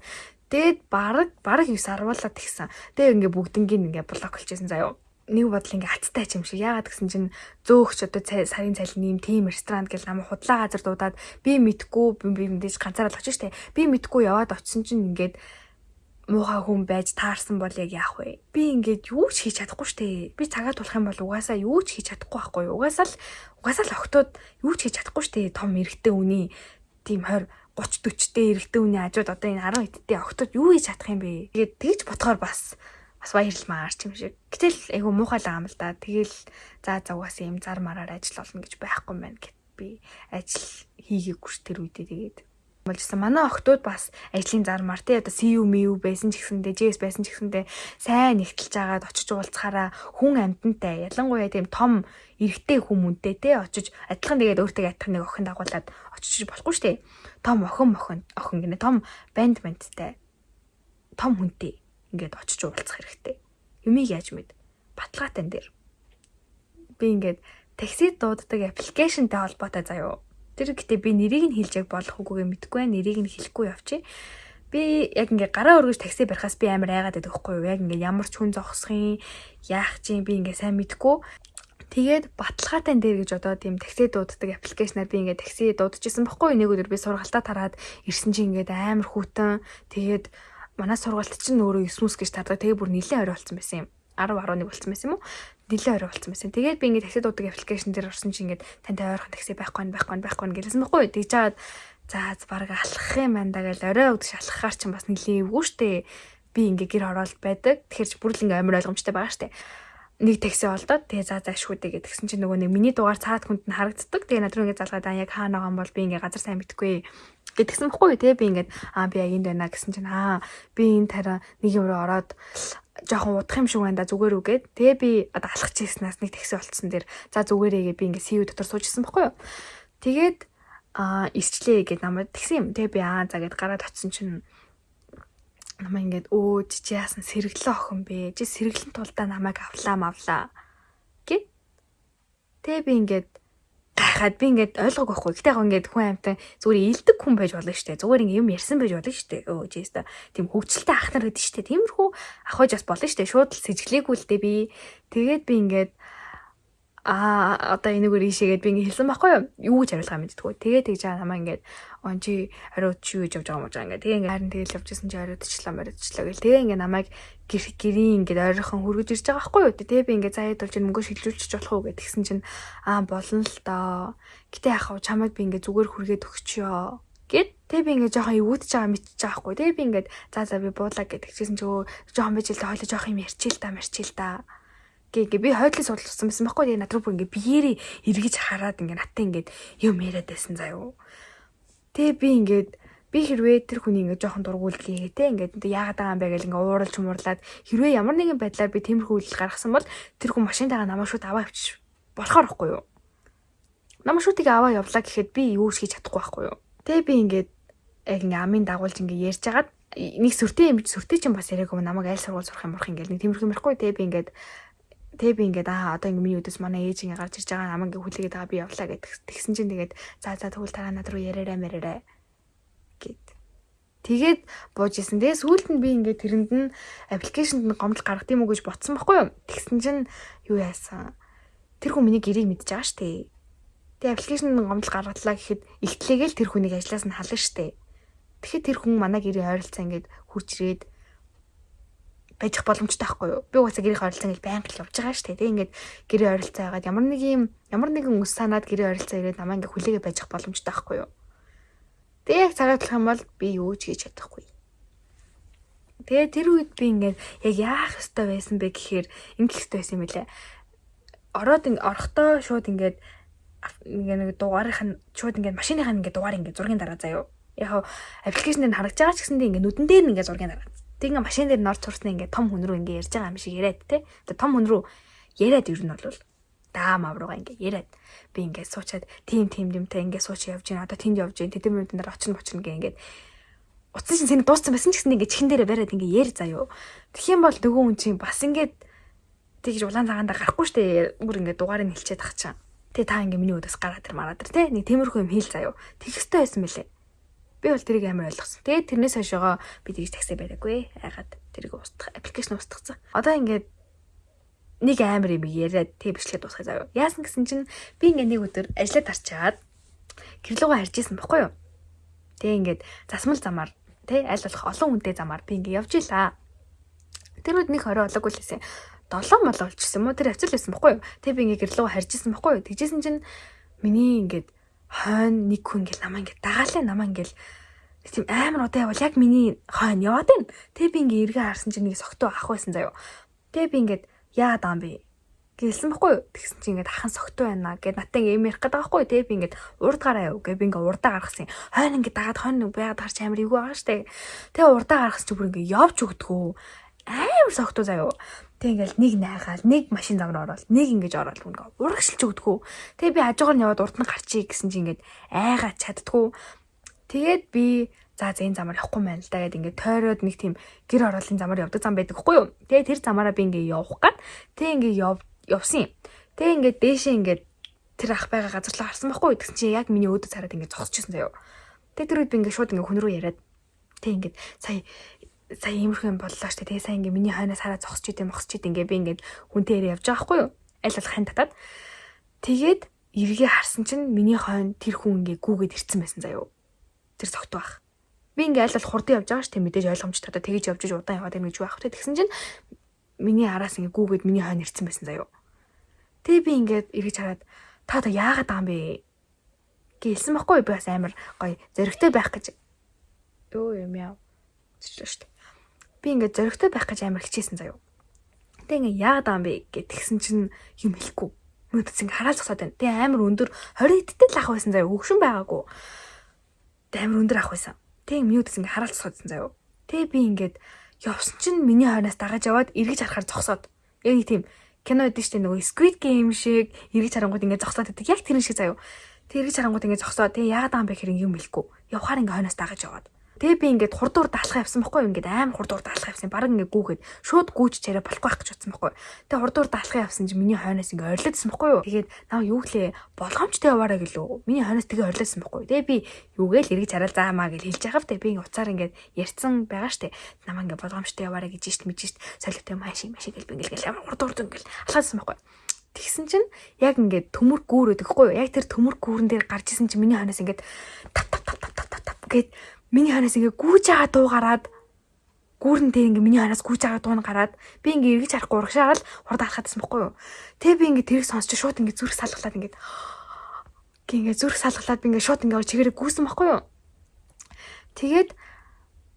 тэгээд бараг 9 аруулаад тэгсэн. Тэгээд ингээд бүгднгийн ингээд блоклжсэн заяо. Нэг бодол ингээ хацтай юм шиг. Яагаад гэсэн чинь зөөгч одоо сарын цалин юм тийм ресторан гэл намайг худлаа газар дуудаад би мэдгүй, би мэдээж ганцаараа л очиж штэ. Би мэдгүй яваад очисон чинь ингээд муухай хүн байж таарсан бол яг яах вэ? Би ингээд юу ч хийж чадахгүй штэ. Би цагаа тулах юм бол угаасаа юу ч хийж чадахгүй байхгүй юу? Угаасаа л октод юу ч хийж чадахгүй штэ. Том эрэгтэй үний тийм 20 30 40-тэй эрэгтэй үний ажууд одоо энэ 10 эдтэй октод юу хийж чадах юм бэ? Тэгээд тэгж бодохоор бас баярламаар ч юм шиг. Гэтэл айгу муухай л байгаа юм л да. Тэгэл за угаасаа юм зар мараар ажил олно гэж байхгүй юм байна гэд би ажил хийгээгүй ш тэр үедээ тэгээд болжсэн. Манай охтууд бас ажлын зар мар тий одоо CU MU байсан ч гэсэндээ JS байсан ч гэсэндээ сайн нэгтэлж агаад очиж уулзахаараа хүн амьтантай ялангуяа тийм том эрэгтэй хүмүүнтэй тий очиж адилхан тэгээд өөртөө адилхан нэг охин дагуулад очиж болохгүй шүү дээ. Том охин гинэ том банд бандтай том хүнтэй ингээд очиж уулзах хэрэгтэй. Юмыг яаж мэд? Баталгаатай дээр. Би ингээд такси дууддаг аппликейшнтэй холбоотой заяо. Тэр гэтээ би нэрийг нь хэлж яг болох үгүйгээ мэдэхгүй байна. Нэрийг нь хэлэхгүй явчих. Би яг ингээ гараа өргөж такси барихаас би амар айгаад байдаг байхгүй юу? Яг ингээ ямар ч хүн зогсох юм, яах чинь би ингээ сайн мэдэхгүй. Тэгээд баталгаатай дээр гэж одоо тийм такси дууддаг аппликейшнаар би ингээ такси дуудажсэн байхгүй юу? Нэг өдөр би сургалтаа тараад ирсэн чинь ингээд амар хүтэн. Тэгээд манай сургалт чинь өөрөө 9 мөс гэж тардаг. Тэгээ бүр нэлээд орой болсон байсан юм. 10 11 болсон байсан юм уу? Нэлээд орой болсон байсан. Тэгээд би ингээд такси дуудаг аппликейшн дээр орсон чинь ингээд тантай ойрхон такси байхгүй байхгүй гэлсэн байхгүй юу? Тэгж жаад за бараг алхах юм байна да гэл орой өдөж алхахаар чинь бас нэлээд эвгүй штэ. Би ингээд гэр хороолт байдаг. Тэгэхээр чи бүр л ингээд амар ойлгомжтой байгаа штэ. Нэг такси олдоод тэгээ за шүү дээ гэдгсэн чинь нөгөө нэг миний дугаар цаад хүнд нь харагддаг. Тэгээ над руу ингээд залгаад аа яг хаана байгаа юм бол би ингээд газар сайн мэдэхгүй гэдгсэн байхгүй юу? Тэгээ би ингээд би яг энд байна гэсэн чинь би энэ тарай нэг юм руу ороод жоохон удах юм шиг байна да зүгээр үү гэд. Тэгээ би одоо алхаж ирснээс нэг такси олцсон дээр за зүгээрээ гэ би ингээд CU дотор суужсэн байхгүй юу. Тэгээд ирчлээ гэд намайг тэгсэн юм. Тэгээ би за гэд гараад очисон чинь намайг ингээд өө чи яасан сэргэлэн охин бэ? Чи сэргэлэн тулдаа намайг авлаа гэд. Тэгээ би ингээд гайхаад би ингээд ойлгоогүй байхгүй. Гэтэ яг ингээд хүн амьтан зүгээр илдэг хүн байж болно шүү дээ. Зүгээр ингээд юм ярьсан байж болно шүү дээ. Өө чи өстө тийм хөгжилтэй ах нар гэдэг шүү дээ. Тиймэрхүү ах байж бас болно шүү дээ. Шууд л сэжиглээгүй л дээ би. Тэгээд би ингээд одоо энэгээр ийшээгээд би ингээд хэлсэн байхгүй юу? Юу гэж хариулгаа мэддэггүй. Тэгээд тэгж аа намаа ингээд он чи орой чи юу гэж явж байгаа юм уу ингээд. Тэгээ ингээд харин тэгэл явж исэн чи оройдчлаа моройдчлаа гэл. Тэгээ ингээд намайг гэрийн ингээд ойрхон хүргэж ирж байгаа байхгүй юу? Тэгээ би ингээд заяад болж мөнгө шилжүүлчих болох уу гэд тэгсэн чинь болно л доо. Гэтэ яах вэ? Чамайг би ингээд зүгээр хүргээд өгчөө гэд. Тэгээ би ингээд жоохон эвгүүдж байгаа мэдчихэж байгаа байхгүй. Тэгээ би ингээд за би буудлаа гэдэг чийсэн чи өө жоохон байж л та хойлоо жоохон юм ярьчих л та гээ би хойдлын судалсан байсан байхгүй. Тэгээ над руу бүр ингээ биеэрээ эргэж хараад ингээ надтай ингээд юм яриад байсан заяо. Тэгээ би ингээд би хэрвээ тэр хүний ингээ жоохон дургууллээ те ингээд яагаад байгаа юм бэ гэл ингээ ууралж муурлаад хэрвээ ямар нэгэн байдлаар би тиймэрхүү үйлдэл гаргасан бол тэр хүн машинтайгаа намайг шууд аваа явчих болохоор байхгүй юу. Намайг шууд тэгээ аваа явлаа гэхэд би юу ч хийж чадахгүй байхгүй юу. Тэгээ би ингээд яг ингээ амын дагуулж ингээ ярьж хагаад нэг сүртэй юм сүртэй чинь бас яриаггүй намайг айл сургууль сурах юм бурах ингээл нэг тиймэрхүү юм ярихгүй. Тэгээ би ингээд одоо ингээ миний өдөөс манай ээж ингээ гарч ирж байгаа намайг ингээ хүлээгээд байгаа би явлаа гэдэг. Тэгсэн чинь тэгээд за тэгвэл тараа над руу яриарай мэрэрэ гэд. Тэгээд бууж исэн. Тэгээ сүүлд нь би ингээд тэрэнд нь аппликейшнд нь гомдол гаргах юм уу гэж бодсон байхгүй юу? Тэгсэн чинь юу яасан? Тэр хүн миний гэрийг мэдж байгаа штэ. Тэгээ аппликейшнд нь гомдол гаргадлаа гэхэд ихтлээгээл тэр хүнийг ажлаас нь хална штэ. Тэгэхэд тэр хүн манай гэрийн ойролцоо ингээд хурж ирээд байж боломжтой байхгүй юу? Би угаасаа гэрийн ойролцоо ингээд байнга л явж байгаа шүү дээ. Тэгээ ингээд гэрийн ойролцоо байгаад ямар нэгэн үс санаад гэрийн ойролцоо ирээд намайг ингээд хүлээгээ байж боломжтой байхгүй юу? Тэгээ яг цагаатлах юм бол би юу ч хийж чадахгүй. Тэгээ тэр үед би ингээд яг яах ёстой байсан бэ гэхээр ингэх ёстой байсан юм билээ. Ороод орохдоо шууд ингээд ингээ нэг дугаарынх нь шууд ингээд машиных нь ингээд дугаар ингээд зургийн дараа заяо. Яг application дээр харагдаж байгаа ч гэсэндээ ингээд нүдэн дээр нь ингээд зургийн дараа. Тэг ингээ машин дээр нь орж сурснаа ингээд том хүн рүү ингээ ярьж байгаа юм шиг яриад те. Тэгээ том хүн рүү яриад ер нь бол даа мав руугаа ингээ яриад би ингээ суучаад тим тим юмтай ингээ сууч явж байна. Одоо тэнд явж байна. Тэдэн минутын дараа очино очино гэ ингээд утсан чинь сэнэ дууссан байсан ч гэсэн ингээ чихэн дээрээ бариад ингээ яар заяо. Тэгэх юм бол нөгөө хүн чинь бас ингээд тэгж улаан цагаандаа гарахгүй штэ. Бүр ингээ дугаарыг хэлчихэд ах чам. Тэгээ та ингээ миний өдөөс гараад ир мараад ир те. Нэг тиймэрхүү юм хийл заяо. Тэгэх ёстой байсан мөлий. Би бол тэрийг амар ойлгосон. Тэгээд тэрнээс хойшоогоо би тэгж такси бариагүй. Айгаад тэрийг устгах application устгацсан. Одоо ингээд нэг амар юм яриад тэг бичлэгээ дуусгая заяа. Яасан гэсэн чинь би ингээ нэг өдөр ажиллаад тарчаад гэрлүүгээ харж исэн бохгүй юу. Тэгээ ингээд засмал замаар тэ аль болох олон хүнтэй замаар би ингээ явж илаа. Тэр үед нэг 20 олоогүй л байсан. 7 мол олчихсан юм уу? Тэр хавцал байсан бохгүй юу? Тэгээ би ингээ гэрлүүгээ харж исэн бохгүй юу? Тэгжсэн чинь миний ингээд хойно нэг хүн ингээл намаа ингээд дагаалаа намаа ингээл тийм амар удаа явал яг миний хойно яваад байна. Тэгээ би ингээ эргээ харсан чинь нэг согтуу ах байсан заяо. Тэгээ би ингээд яагаад байгаа юм бэ гэлсэн байхгүй юу? Тэгсэн чинь ингээд ахан согтуу байна гэд надтай ингээ юм ярих гэдэг байхгүй юу? Тэгээ би ингээд урд гараа яв гэ би ингээ урдаа гаргасан. Хойно ингээ дагаад хойно байгаад гарч амар эвгүй байгаа штэ. Тэгээ урдаа гаргасан чи бүр ингээ явж өгдгөө. Амар согтуу заяо. Тэг ингээл нэг найгаал, нэг машин зам руу ороод, нэг ингэж ороод ингээ урагшилж өгдгөө. Тэгээ би хажуугаар нь яваад урд нь гарчий гэсэн чинь ингээд айгаа чаддгүү. Тэгээд би за за энэ замаар явахгүй мэн л да гэд ингээд тойроод нэг тийм гэр ороолын замаар явдаг зам байдаг хгүй юу. Тэгээ тэр замаараа би ингээд явах гад. Тэгээ ингээд явсан юм. Тэгээ ингээд дээшээ ингээд тэр ах байгаа газар руу харсан байхгүй юу. Тэгсэн чинь яг миний өөдөө цараад ингээд зогсчихсон заяо. Тэгээ тэр үед би ингээд шууд ингээд хүн рүү яриад тэг ингээд сая сая иймэрхүү юм боллоо штэ. Тэгээ сая ингээд миний хойноос хараа зогсож идэм мохсож идэм ингээ би ингээд хүнтэй яриа явж байгаа байхгүй юу. Аль болох хань татаад. Тэгээд эргээ харсан чинь миний хойно тэр хүн ингээ гүүгээд ирцэн байсан заяо. Тэр согтуу ах. Би ингээ аль болох хурдан явж байгаа штэ мэдээж ойлгомжтой одоо тэгэж явж иж удаан яваад байна гэж байх вэ. Тэгсэн чинь миний араас ингээ гүүгээд миний хойно ирцэн байсан заяо. Тэгээ би ингээд эргэж хараад та одоо яагаад байгаа юм бэ гэлсэн байхгүй би бас амар гоё зөрөгтэй байх гэж ёо юм яа. Зүчлээ штэ. Би ингээд зөрөгтэй байх гэж амар хичээсэн заяо. Тэгээ ингээ яагаад байгаа юм бэ гэд тэгсэн чинь юм хэлэхгүй. Нүдэс ингээ хараад зогсоод байна. Тэгээ амар өндөр 20 эдтэй л ах байсан заяо. Хөгшин байгаагүй. Тэгээ амар өндөр ах байсан. Тэгээ миний үдэс ингээ хараад зогсоодсон заяо. Тэгээ би ингээд явсан чинь миний хойноос дагаж яваад эргэж харахаар зогсоод. Яг нэг тийм кино өгдөн штэ нөгөө Squid Game шиг эргэж харангууд ингээ зогсоод байдаг. Яг тэрэн шиг заяо. Тэгээ эргэж харангууд ингээ зогсоод тэгээ яагаад байгаа юм бэ гэхээр юм хэлэхгүй. Явхаар ингээ хойноос дагаж яваад. Тэгээ би ингээд хурд урд алхах явсан байхгүй юу? Ингээд амар хурд урд алхах явсан. Бараг ингээд гүүгээд шууд гүүч чараа болохгүй байх гэж бодсон байхгүй юу? Тэгээ хурд урд алхах явсан чинь миний хойноос ингээд орилдсон байхгүй юу? Тэгээд наа юу гэлээ болгоомжтой яваараа гэлөө. Миний хойноос тэгээ орилдсон байхгүй юу? Тэгээ би юугээл эргэж хараад заамаа гэж хэлж байгаа втэ. Би ингээд уцаар ингээд ярьсан байгаа штэ. Намаа ингээд болгоомжтой яваараа гэж штэ мэдэж штэ. Солиотой машин машин гэл би ингээд амар хурд урд ингээд алхаадсан байхгүй юу? Тэгсэн чинь яг ингээд төмөр гүүр өгдөг хгүй юу? Яг тэр төмөр гүүрэн дээр гарч исэн чинь миний хойноос ингээд тап тап тап тап тап тап гэд миний хойноос ингээ гүүж байгаа дуу гараад гүүрэн дээр ингээ миний хойноос гүүж байгаа дуу нь гараад би ингээ эргэж харахгүй урагшаарал хурд алхаад байсан бохгүй юу. Тэгээ би ингээ тэрийг сонсч шууд ингээ зүрх салгалаад ингээ ингээ зүрх салгалаад би ингээ шууд ингээ чигээрээ гүйсэн бохгүй юу. Тэгээд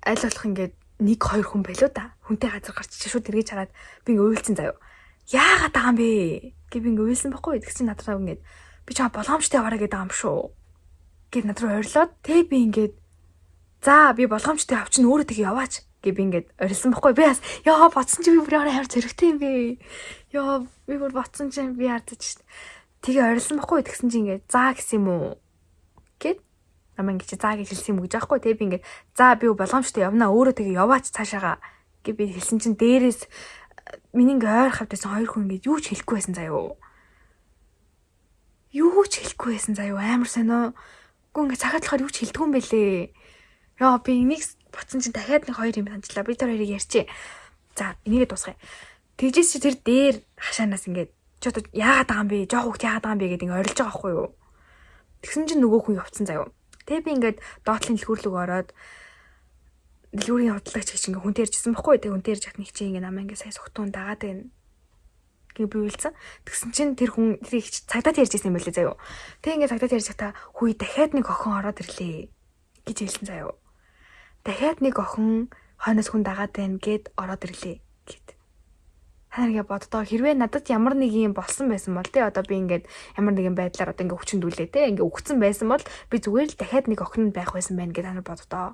аль болох ингээ нэг хоёр хүн байлуу да. Хүнтэй газар гарч чи шууд эргэж хараад би ингээ уйлцсан заяо. Яагаад байгаа юм бэ? Гэ би ингээ уйлсан бохгүй юу. Тэгсэн надад ингээ би чам боломжтой яваараа гэдэг юм шүү. Гэт над руу орилоод тэгээ би ингээд за би болгоомжтой авчин өөрөө тийг яваач гэ би ингээд орилсан бохгүй. Би бас яа бодсон чи би бүр ямар зоригтой юм бэ. Яа би бүр бодсон чинь би хардаж шít. Тэгээ орилсан бохгүй. Тэгсэн чи ингээд за гэсэн юм уу гэд намайг ингээд чи за гэж хэлсэн юм гэж аахгүй. Тэгээ би ингээд за би болгоомжтой явна өөрөө тэгээ яваач цаашаага гэ би хэлсэн чинь дээрээс миний ингээ ойр хавд байсан хоёр хүн ингээд юу ч хэлэхгүй байсан заяо. Юу ч хэлэхгүй байсан заяо. Амар сонио. Гүн ингээ цагаад болохоор юу ч хэлдэггүй юм бэлээ. Яа би энийг ботсон чинь дахиад нэг хоёр юм санчлаа. Би тэр хоёрыг ярьчээ. За энийгээ дуусгая. Тэгжээс чи тэр дээр хашаанаас ингээд чи одоо яагаад байгаа юм бэ? Жохо хүүхд яагаад байгаа юм бэ гэдэг ингээ орилж байгаа байхгүй юу? Тэгсэн чинь нөгөө хүн явцсан заяо. Тэгээ би ингээд доотлын дэлгүүрлөг ороод дэлгүүрийн худалдагч гэж ингээ хүнтэй ярьжсэн байхгүй юу? Тэгээ хүнтэй ярьж хат нэг чи ингээ намаа ингээ сая согтуун дагаад байна гэ би уйлсан. Тэгсэн чинь тэр хүн тэр их цагдаад ярьж ирсэн юм байлээ заяо. Тэгээ ингээ цагдаад ярьж байхдаа хүй дахиад нэг охин ороод ирлээ гэж хэлсэн заяо. Дахиад нэг охин Хойноос хүн дагаад байна гэд ороод ирлээ гэд. Та нар ингээ боддоо хэрвээ надад ямар нэг юм болсон байсан бол те одоо би ингээд ямар нэгэн байдлаар одоо ингээ хүчндүүлээ те ингээ үхсэн байсан бол би зүгээр л дахиад нэг охин байх байсан байна гэж та нар боддоо.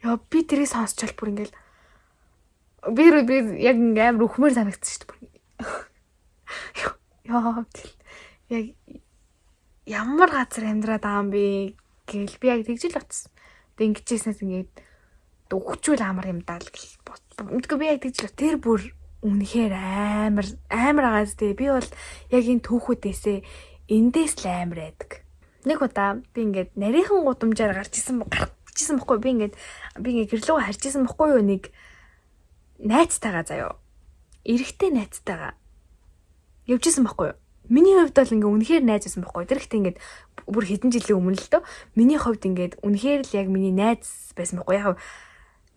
Яа би тэрийг сонсчвал бүр ингээл би яг ингээ амар үхмээр санагдсан шүү дээ. Яа яг ямар газар амьдраад байгаа юм бэ гэл би яг тэгж л утсан. Тэг ингэжсэнээс ингээд өгчүүл амар юм даа л гэл бот. Мэдгүй би яг тэгж л тэр бүр үнэхээр амар амар агаас тий. Би бол яг энэ түүхүүдээсээ эндээс л амар айдаг. Нэг удаа би ингээд нарийнхан гудамжаар гарч исэн бохгүй би ингээд гэрлүүгээ харж исэн бохгүй юу нэг найзтайгаа заяо. Эрэгтэй найзтайгаа явж исэн бохгүй юу. Миний хувьд бол ингээ үнэхээр найз байсан бохгүй. Тэр ихтэй ингээд бүр хэдэн жилийн өмнө л дөө. Миний хувьд ингээд үнэхээр л яг миний найз байсан бохгүй. Яг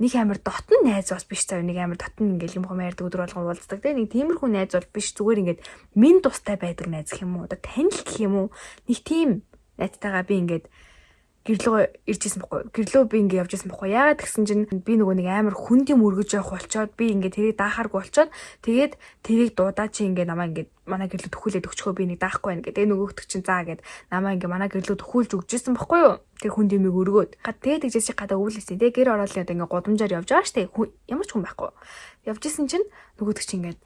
нэг амар дотн найз бас биш заяа. Нэг амар дотн ингээл юм хом ярьдаг өдөр болгон уулздаг те. Нэг тиймэрхүү найз бол биш. Зүгээр ингээд минь тустай байдаг найз гэх юм уу. Одоо танил гэх юм уу. Нэг тийм найзтайгаа би ингээд гэрлөө ирж исэн бохгүй. Гэрлөө би ингээ явж исэн бохгүй. Яагаад тэгсэн чинь би нөгөө нэг амар хүнд юм өргөж явах болчоод би ингээ тэрийг даахааргүй болчоод тэгээд тэрийг дуудаа чи ингээ намаа ингээ манай гэрлөө төхүүлээд өгчхөө би нэг даахгүй байна гэдэг. Нөгөөхдөг чинь заа гэд намаа ингээ манай гэрлөө төхүүлж өгч исэн бохгүй юу? Тэр хүнд юмыг өргөөд. Тэгээд тэгжээс чи гадаа өвлөсөн. Тэгээ гэр ороод л ингээ гудамжаар явж байгаа штэ. Ямар ч хүн байхгүй. Явж исэн чинь нөгөөдөг чи ингээ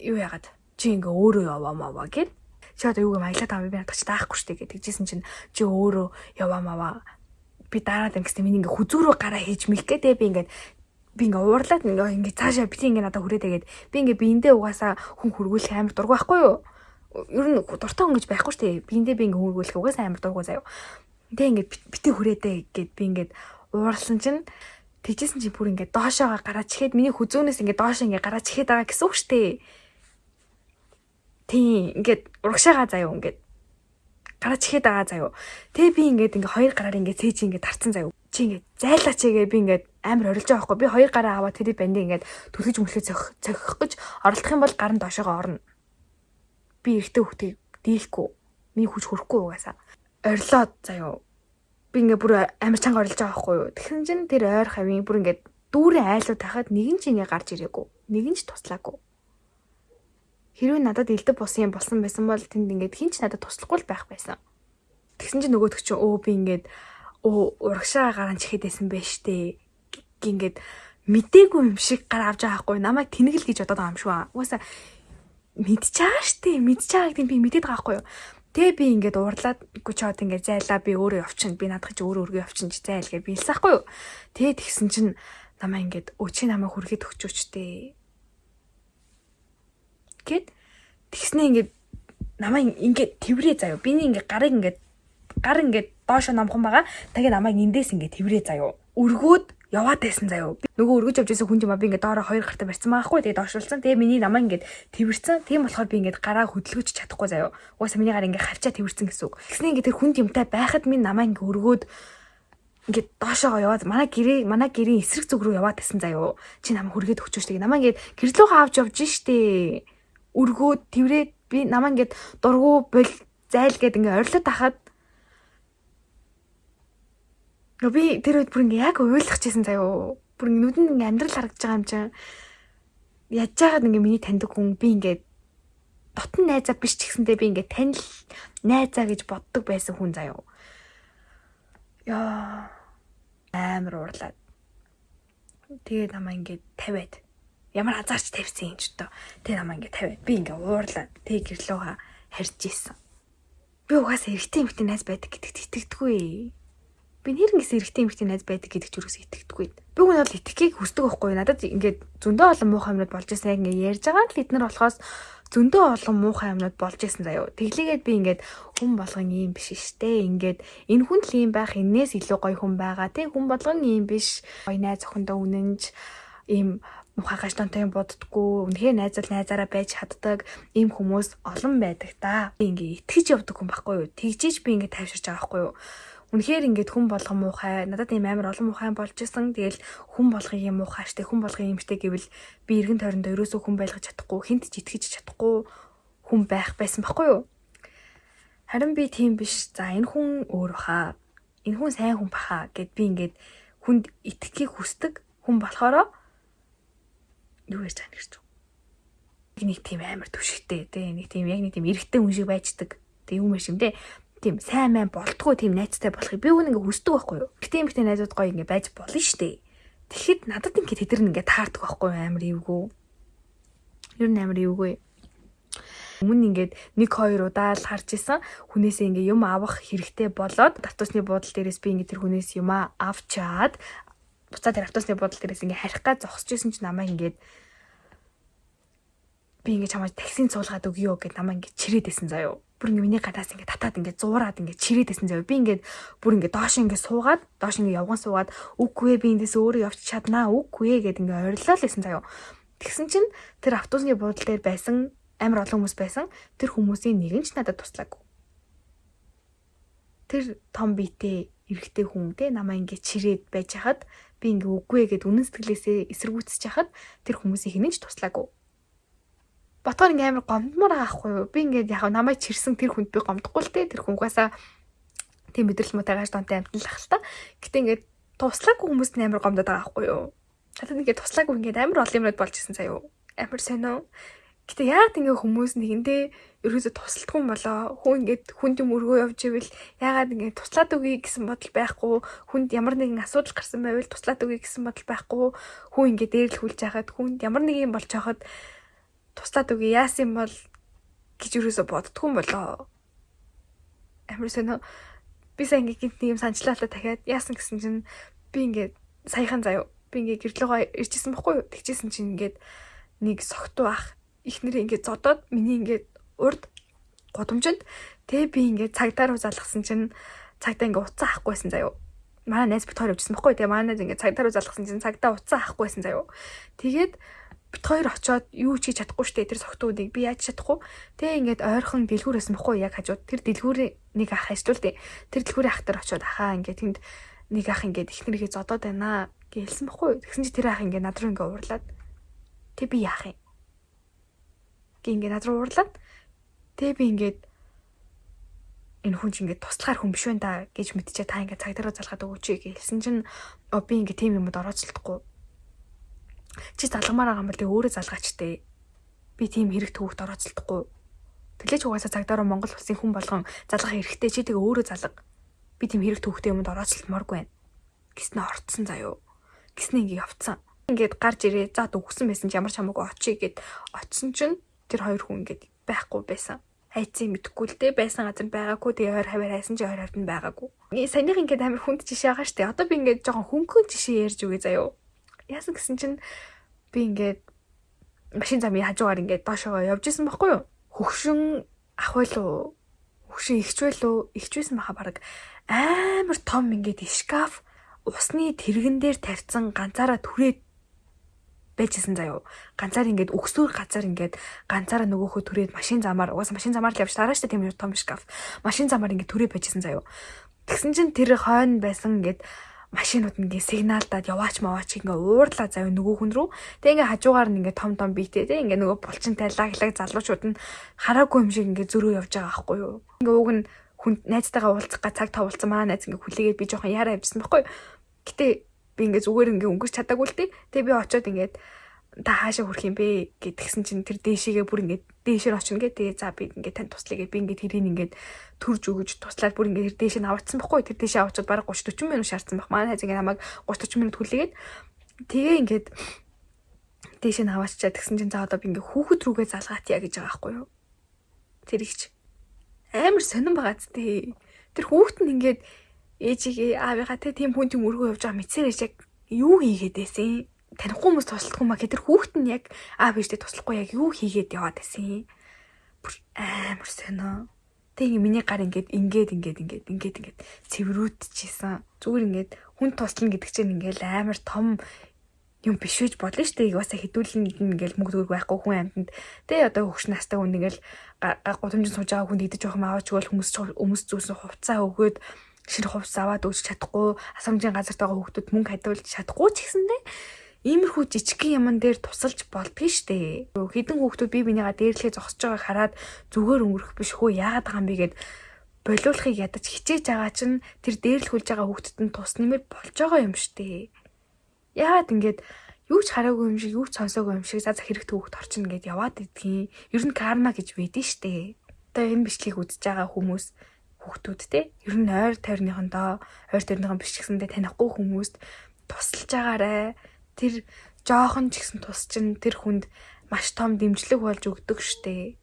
юу яагаад чи ингээ өөрөө яваа маваа гэд. Чи одоо юу гэм аялаад байгаа би надад ч даахгүй штэ гэж тэгжсэн чинь чи өөрөө яваа маваа би дараад ингэсэн миний ингээ хүзүүрөө гараа хийж мэх гэ тэ би ингээ уурлаад ингээ цаашаа бити ингээ надад хүрээдэгээд би ингээ биэндээ угаасаа хүн хөргүүлэх амар дургүй байхгүй юу? Ер нь дуртай хүн гэж байхгүй штэ. Биэндээ би ингээ хөргүүлэх угаасаа амар дургүй заяа. Тэ ингээ бити хүрээдэ гэд би ингээ уурлсан чинь тэгжсэн чинь бүр ингээ доошоогоо гараа чихээд миний хүзүүнээс ингээ доошоо ингээ гараа чихээд байгаа гэсэн үг штэ. Тийм ингээд урагшаага заяа ингээд гараа чихээд байгаа заяа. Тэгээ би ингээд ингээ хоёр гараар ингээ цээж ингээ тарцсан заяа. Чи ингээд зайлаач гээ би ингээд амар орилж байгаа байхгүй. Би хоёр гараа аваад тэрийг бандыг ингээд түлхэж мүлхэж цохих гэж оролдох юм бол гар нь доошоогоо орно. Би эрэгтэй хүүхдийг дийлэхгүй. Миний хүч хөрөхгүй угаасаа. Орилоод заяа. Би ингээ бүр амар чанга орилж байгаа байхгүй юу. Тэгсэн чинь тэр ойр хавийн бүр ингээд дүүрэн айлуу тахад нэгэн ч ингээ гарч ирээгүй. Нэгэн ч туслаагүй. Хэрвээ надад элдв бус юм болсон байсан бол тэнд ингээд хин ч надад туслахгүй л байх байсан. Тэгсэн чинь нөгөөдөг чинь өө би ингээд урагшаа гарan чихээд байсан байж штэ. Ингээд мдээгүй юм шиг гар авч байгаа байхгүй. Намайг тэнэгэл гэж бодоод байгаа юм шүү. Угаасаа мэдчихэж байгаа штэ. Мэдчихэж байгааг тийм би мэдээд байгаа байхгүй юу. Тэгээ би ингээд уурлаад үгүй ч од ингээд зайлаа би өөрөө явчихна. Би наадах чи өөрөө өргөө явчихна чи зайл гэж би хэлсэн байхгүй юу. Тэгээ тэгсэн чинь намайг ингээд өө чи намайг хүргээд өгчөөч тээ. Гэт тэгснээ ингээд намайг ингээд тэрврээ заяа. Биний ингээд гарыг ингээд гар ингээд доошо номхон байгаа. Тэгээ намайг эндээс ингээд тэрврээ заяа. Өргөөд яваад байсан заяа. Нөгөө өргөж явж байсан хүн юм а би ингээд доороо хоёр гартаа барьсан байгаа хгүй. Тэгээ доошлуулсан. Тэгээ миний намайг ингээд тэрвэрсэн. Тийм болохоор би ингээд гараа хөдөлгөж чадахгүй заяа. Угаасаа миний гар ингээд хавчаа тэрвэрсэн гэсэн үг. Тэгснээ ингээд тэр хүнд юмтай байхад минь намайг ингээд өргөөд ингээд доошоогоо яваад манай гэрийн эсрэг зүг рүү яваад байсан заяа. Чи намайг хүргээд өгчөөч тэгээ. Намайг ингээд гэрлүүгээ авч явж штэ. Өргөөд тэрврээд би намайг ингээд дургу бол зайл гээд ингээд орилоод тахад би тэр үед бүр ингээ яг уйлах чийсэн заяо. Бүр ингээ нүдэнд ингээ амьдрал харагдаж байгаа юм чинь. Яаж жагаад ингээ миний таньдаг хүн би ингээ дотн найзаа биш ч гэсэндээ би ингээ танил найзаа гэж боддог байсан хүн заяо. Яа амар уурлаад. Тэгээ намаа ингээ тавиад. Ямар азарч тавьсан юм ч одоо. Тэгээ намаа ингээ тавиад. Би ингээ уурлаад. Тэгээ гэрлүүгээ харж исэн. Би угаасаа эрэгтэй эмэгтэй найз байдаг гэдэгт итгэдэггүй. Би нэрнгэс эрэгтэй эмэгтэй найз байдаг гэдэг ч юугс итгэдэггүй. Би хүн бол итгэхийг хүсдэг байхгүй. Надад ингээд зөндөө олон муухай юмнууд болж исэн. Яг ингээд ярьж байгаа л бид нар болохоос зөндөө олон муухай юмнууд болж исэн заяо. Тэглээгээд би ингээд хүн болгон ийм биш штэ. Ингээд энэ хүн л ийм байх, энээс илүү гоё хүн байгаа. Тэг хүн болгон ийм биш. Гоё найз охиндоо үнэнч ийм муухай гажтантай юм боддггүй. Үнэхээр найз бол найзаараа байж чаддаг ийм хүмүүс олон байдаг та. Би ингээд итгэж явдаг хүн байхгүй юу? Тэгжиж би ингээд тайвширч байгаа байхгүй юу? Үнэхээр ингээд хүн болгон муухай. Надад ийм амар олон муухай болж исэн. Тэгэл хүн болгон юм муухай штэ, хүн болгон юм штэ гэвэл би эргэн тойрондоо ерөөсөө хүн байлгаж чадахгүй, хүнд ч итгэж чадахгүй хүн байх байсан байхгүй юу? Харин би тийм биш. За, энэ хүн өөр баха. Энэ хүн сайн хүн баха гэд би ингээд хүнд итгэхийг хүсдэг хүн болохоро юу ярьж байгаа юм гэж. Нэг тийм амар түшигтэй те, нэг тийм яг нэг тийм эрэгтэй хүн шиг байждаг. Тэг юм шиг те, тийм сайн мэн болтгоо, тийм найзтай болохыг би үн ингээ хүсдэг байхгүй юу. Гэтэ эмэгтэй найзууд гоё ингээ байж болно штэ. Тэгэхэд надад ингээ тэд нар ингээ таардаг байхгүй юу, амар эвгүй. Ер нь амар эвгүй. Өмнө ингээд нэг хоёр удаа л харж исэн хүнээсээ ингээ юм авах хэрэгтэй болоод автобусны буудал дээрээс би ингээ тэр хүнээс юм авчаад буцаад тэр автобусны буудал дээрээс ингээ харих га зогсож исэн чинь намайг ингээд би ингээ чамайг таксинд суулгаад өгье гэд намайг ингээ чирээд исэн заяо. Бүр ингээ миний гадаас ингээ татаад ингээ зуураад ингээ чирээд исэн заяо. Би ингээ бүр ингээ доош ингээ суугаад, доош ингээ явган суугаад, үгүй ээ, би эндээс өөрөө явчих чаднаа, үгүй ээ гэд ингээ орилоо л исэн заяо. Тэгсэн чинь тэр автобусны буудал дээр байсан амар олон хүмүүс байсан. Тэр хүмүүсийн нэг нь ч надад туслаагүй. Тэр том биетэй эрэгтэй хүн те намайг ингээ чирээд байж хахад, би ингээ үгүй ээ гэд үнэн сэтгэлээсээ эсэргүүцэж хахад тэр хүмүүсийн хэн ч туслаагүй. Ботгоор ингээ амар гомдмоор байгаа хгүй юу? Би ингээд яг намайг чирсэн тэр хүнд би гомдохгүй л те, тэр хүн угаасаа тийм мэдрэл муутай гаж донтой амтан л ах л та. Гэтэ ингээд туслаагүй хүмүүст нь амар гомдоод байгаа хгүй юу? Надад ингээд туслаагүй ингээд амар олон юмнууд болж исэн заяо. Амар сонио. Гэтэ яагаад ингээ хүмүүс нэгэндээ ерөөсө тусалдгүй юм болоо? Хүн ингээд хүнд юм өргөө явж ивэл яагаад ингээ туслаад өгье гэсэн бодол байхгүй? Хүнд ямар нэгэн асуудал гарсан байвал туслаад өгье гэсэн бодол байхгүй? Хүн ингээ дээрлэхүүлж яхад, хүнд ямар нэг юм болж хахад туслаад өгье, яасан юм бол гэж ерөөсө боддгүй юм болоо? Амар сонио. Би сайн ингээ гинт нэг юм санчлаа л та, дахиад яасан гэсэн чинь би ингээ саяхан заяо. Би ингээ гэрлөөгөө ирчихсэн бохгүй юу? Тэгчихсэн чинь ингээд нэг согтуу ах эхнэрээ ингээд зодоод миний ингээд урд гудамжинд, тэгээ би ингээд цагдаа руу залгасан чинь цагдаа ингээд утсаа авахгүйсэн заяо. Манай найз бит хоёр явжсэн бохгүй. Тэгээ манай найз ингээд цагдаа руу залгасан чинь цагдаа утсаа авахгүйсэн заяо. Тэгээд бит хоёр очиод юу ч хийж чадахгүй штэ, тэр согтуудыг би яаж чадахгүй. Тэгээ ингээд ойрхон дэлгүүр байсан бохгүй, яг хажууд. Тэр дэлгүүрийн нэг ах ажиллаул дээ. Тэр дэлгүүрийн ах дээр очиод, ахаа, ингээд тэнд нэг ах ингээд эхнэрийгээ зодоод байна гэлсэн бохгүй. Тэгсэн чи тэр ах ингээд над руу ингээд уурлаад, тэг би яах юм гэ ингээд над руу уурлаад, тэгээ би ингээд энэ хүн чинь ингээд туслахаар хүн биш вэ та гэж мэдчихээ, та ингээд цагдаа руу залгаад өгөөч гэлсэн чинь би ингээд тийм юмуд орооцолдохгүй. Чи залгамаар байгаа юм бол тэгээ өөрөө залгаач тээ. Би тийм хэрэг төвөгт орооцолдохгүй. Тэглээч угаасаа цагдаа руу Монгол улсын хүн болгон залгах хэрэгтэй, чи тэгээ өөрөө залга. Би тийм хэрэг төвөгтэй юмуд орооцолдмооргүй байна. Гэснэ орцсон заяо. Гэснэ ингээд явцсан. Ингээд гарч ирээ зад өгсөн байсан чи ямар ч хамаагүй очие гэд очисон чинь тэр хоёр хүн ингээд байхгүй байсан. Хайцын мэдэхгүй л дээ, байсан газар байгаагүй. Тэгээ ойр хаваар хайсан чи ойр хавьд нь байгаагүй. Саяных ингээд амар хүнд жишээ байгаа штэ. Одоо би ингээд жоохон хөнгөн жишээ ярьж өгье заяо. Яасан гэсэн чинь би ингээд машин замын хажуугаар ингээд доошоо явж исэн байхгүй юу? Хөгшин ах байлуу? Хөгшин ихч байлуу? Ихч байсан баха баг. Амар том ингээд шкаф усны тэрэгэн дээр тавьсан, ганцаараа түрээд байжсэн заяо. Ганцаар ингээд өгсөөр газар ингээд ганцаараа нөгөөхөө түрээд машин замаар, угаасаа машин замаар л явж тараа штэ, тийм том шкаф. Машин замаар ингээд түрээ байжсэн заяо. Тэгсэн чинь тэр хойно байсан ингээд машинууд ингээд сигналдаад яваач маваач ингээ уурлаа заяа нөгөө хүн рүү. Тэг ингээ хажуугаар нь ингээ том том биетэй те ингээ нөгөө булчинтай лаг лаг залуучууд нь хараагүй юм шиг ингээ зөрөө явж байгаа байхгүй юу. Ингээ уг нь хүн найзтайгаа уулзах га цаг товлцсон, манай найз ингээ хүлээгээд би жоохон яараа явжсан байхгүй юу. Гэтэ би ингээ зүгээр ингээ өнгөрч чадаагүй л дээ. Тэгээ би очиод ингээд та хаашаа хүрэх юм бэ гэдгсэн чинь тэр дээшээгээ бүр ингээд дээшээр очино гэ. Тэгээ за би ингээд танд туслая гэд би ингээд тэрийг ингээд төрж өгөж туслаад бүр ингээд тэр дээшээ аваадсан байхгүй. Тэр дээшээ авчиад бараг 30 40 минут шаардсан баг. Манай хайз ингээд намайг 30 40 минут хүлээгээд тэгээ ингээд дээшээ нь авааччаа. Тэгсэн чинь за одоо би ингээд хүүхэд рүүгээ залгаатъя гэж байгаа байхгүй юу. Тэр ихч амар сонирн байгаа ч тий. Тэр хүүхэд нь ингээд ээжигээ аавыгаа те тийм хүн тийм өргөө явж байгаа мэдсээр яг юу хийгээд байсан, танихгүй хүмүүс туслахгүй маа тэр хүүхэд нь яг аав ээжтэй туслахгүй яг юу хийгээд яваад байсан. Бүр амар сонио. Тэг ингээ миний гар ингээд ингээд ингээд ингээд ингээд ингээд цэврүүдчихсэн. Зүгээр ингээд хүн туслана гэдэг чинь ингээл амар том юм биш гэж бодлоо шүү дээ. Угаасаа хэдүүлэнд нь ингээл мөнгө төгрөг байхгүй хүн амьтанд тэ одоо хөгш настай хүн ингээл гудамжинд сууж байгаа хүнд идэж явах юм аваач бол хүмүүс хүмүүс зүүсэн хувцаа өгөөд шир хувцас аваад өгч чадахгүй, асамжийн газарт байгаа хүүхдүүд мөнгө хадгалж чадахгүй ч гэсэндээ иймэрхүү жижигхэн юмн дээр тусалж болдгоо штэ. Хэдэн хүүхдүүд бие бинийгаа дээрлэхээ зогсож байгааг хараад зүгээр өнгөрөх биш хөө яагаад байгаа юм бэ гэд Болиулахыг ядаж хичээж байгаа чинь тэр дээрлэхүүлж байгаа хүүхдэд нь тус нэмэр болж байгаа юм штэ. Яагаад ингэж юу ч хараагүй юм шиг, юу ч сонсоогүй юм шиг за хэрэг хүүхд орчин гэд яваад идэгин. Ер нь карма гэж байдэн штэ. Одоо энэ бичлэгийг үзэж байгаа хүмүүс хүүхдүүд те ер нь ойр тойрныхондоо ойр тойрныхон биш гэсэндээ танихгүй хүмүүст тусалж байгаарэ. Тэр жоохон ч гэсэн тус чинь тэр хүнд маш том дэмжлэг болж өгдөг штэ.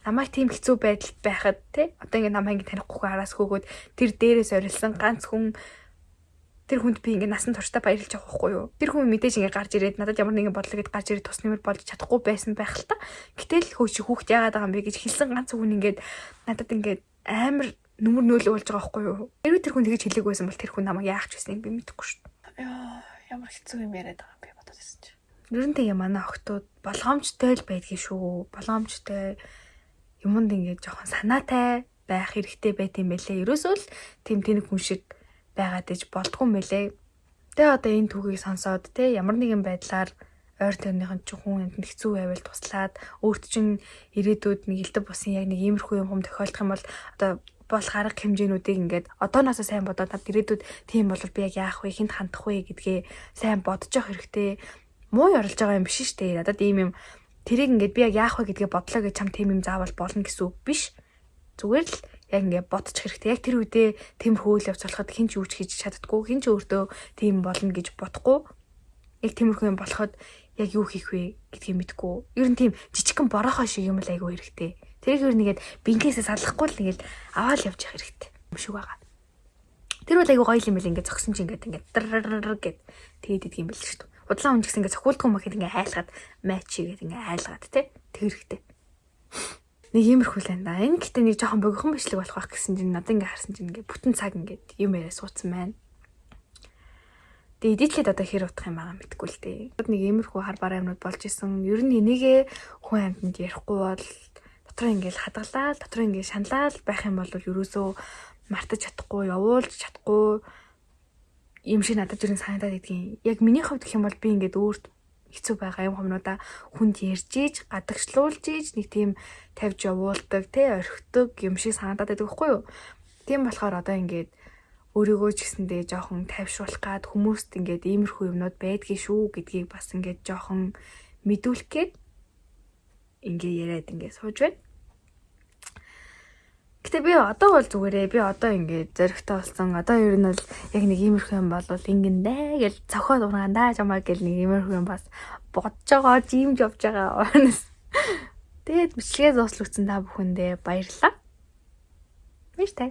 Намайг тийм хэцүү байдалд байхад те одоо ингэ намайг ингэ танихгүй араас хөөгөөд тэр дээрээс орилсан ганц хүн тэр хүнд би ингэ насан туршдаа баярлж явах байхгүй юу? Тэр хүн мэдээж ингэ гарч ирээд надад ямар нэгэн бодлоо гэд гарч ирээд тус нэмэр болж чадахгүй байсан байх л та. Гэтэл хөөч хүүхд яагаад байгаа юм бэ гэж хэлсэн ганц хүн ингээд надад ингээд амар нүмер нөөлөг болж байгаа байхгүй юу? Хэрвээ тэр хүн тэгэж хэлээгүй байсан бол тэр хүн намайг яах ч байсныг би мэдэхгүй шүү дээ. Яа, ямар хэцүү юм яриад байгаа юм бэ бодоод байсан чи. Ер нь тэгээ манай охтууд болгоомжтой л байдгийг шүү. Болгоомжтой юмд ингээд жоохон санаатай байх хэрэгтэй байт юм байлээ. Ерөөсөө л тийм тэнэг хүн шиг байгаад иж болдгүй юм байлээ. Тэгээ одоо энэ түүхийг сонсоод те ямар нэгэн байдлаар ойр тойрныхон чинь хүн амьтанд хэцүү байвал туслаад өөрт чинь ирээдүйд нэг элдв бусын яг нэг иймэрхүү юм хум тохиолдох юм бол одоо болох арга хэмжээнүүдийг ингээд одооноосоо сайн бодоод над ирээдүйд тийм бол би яг яах вэ, хүнд хандах вэ гэдгээ сайн бодож явах хэрэгтэй. Муу ёролж байгаа юм биш шүү дээ. Надад ийм юм тэрийг ингээд би яг яах вэ гэдгээ бодлоо гэж чам тийм юм заавал болно гэсэн үг биш. Зүгээр л яг ингээд бодчих хэрэгтэй. Яг тэр үедээ тиймэрхүү үйл явц болоход хэн ч юу ч хийж чаддаггүй, хэн ч өөртөө тийм болно гэж бодохгүй. Яг тиймэрхүү юм болоход яг юу хийх вэ гэдгийг мэдэхгүй. Ер нь тийм жижигхэн борохоо шиг юм л айгүй хэрэгтэй. Тэрийг ер нь нэгэд бингээсээ салахгүй л нэгээл аваад явж явах хэрэгтэй юм шиг байгаа. Тэр бол айгүй гоё юм бэл ингээд зогсон чинь ингээд ингээд дрррр гэд тэгээд идэх юм бэл шүү дээ. Удлаа хүн ч гэсэн ингээд цохиулдгүй юм гэхэд ингээд айлгаад матч хийгээд ингээд айлгаад те тэр хэрэгтэй. Нэг иймэрхүү л энэ да. Энэ гэтээ нэг жоохон богихон бичлэг болох байх гэсэн чинь надад ингээд харсан чинь ингээд бүтэн цаг ингээд юм яриа суудсан байна. Тэгээ эдитлээд одоо хэр утах юм байгаа мэдэхгүй л дээ. Нэг иймэрхүү хар бараа юмнууд болж исэн. Ер нь энийгээ хүн амьтанд ярихгүй бол дотор ингээд хадгалаад, дотор ингээд шаналал байх юм бол ерөөсөө мартаж чадахгүй, явуулж чадахгүй юм шиг надад ер нь санагдаад идэгин. Яг миний хувьд гэх юм бол би ингээд өөрт хэцүү байгаа юм хомнуудаа хүнд ярьж иж, гадагшлуулж иж нэг тийм тавьж явуулдаг, тэ орхидог юм шиг санагдаад байдаг байхгүй юу? Тийм болохоор одоо ингээд өөрийгөө ч гэсэндээ жоохон тайвшруулах гад хүмүүст ингээд иймэрхүү юмнууд байдгийг шүү гэдгийг бас ингээд жоохон мэдүүлэх гээд ингээ яриад ингээ сууж байна. Гэтэ би одоо бол зүгээрээ би одоо ингээд зоригтой болсон. Одоо ер нь бол яг нэг иймэрхүү юм бол ингэн дээ гэж цохоод ургаан даа чамаа гэл нэг иймэрхүү юм бас бодож байгаа, жимж явж байгаа. Тэгээд бичлэгээ зууслагдсан та бүхэндээ баярлалаа. Баяртай.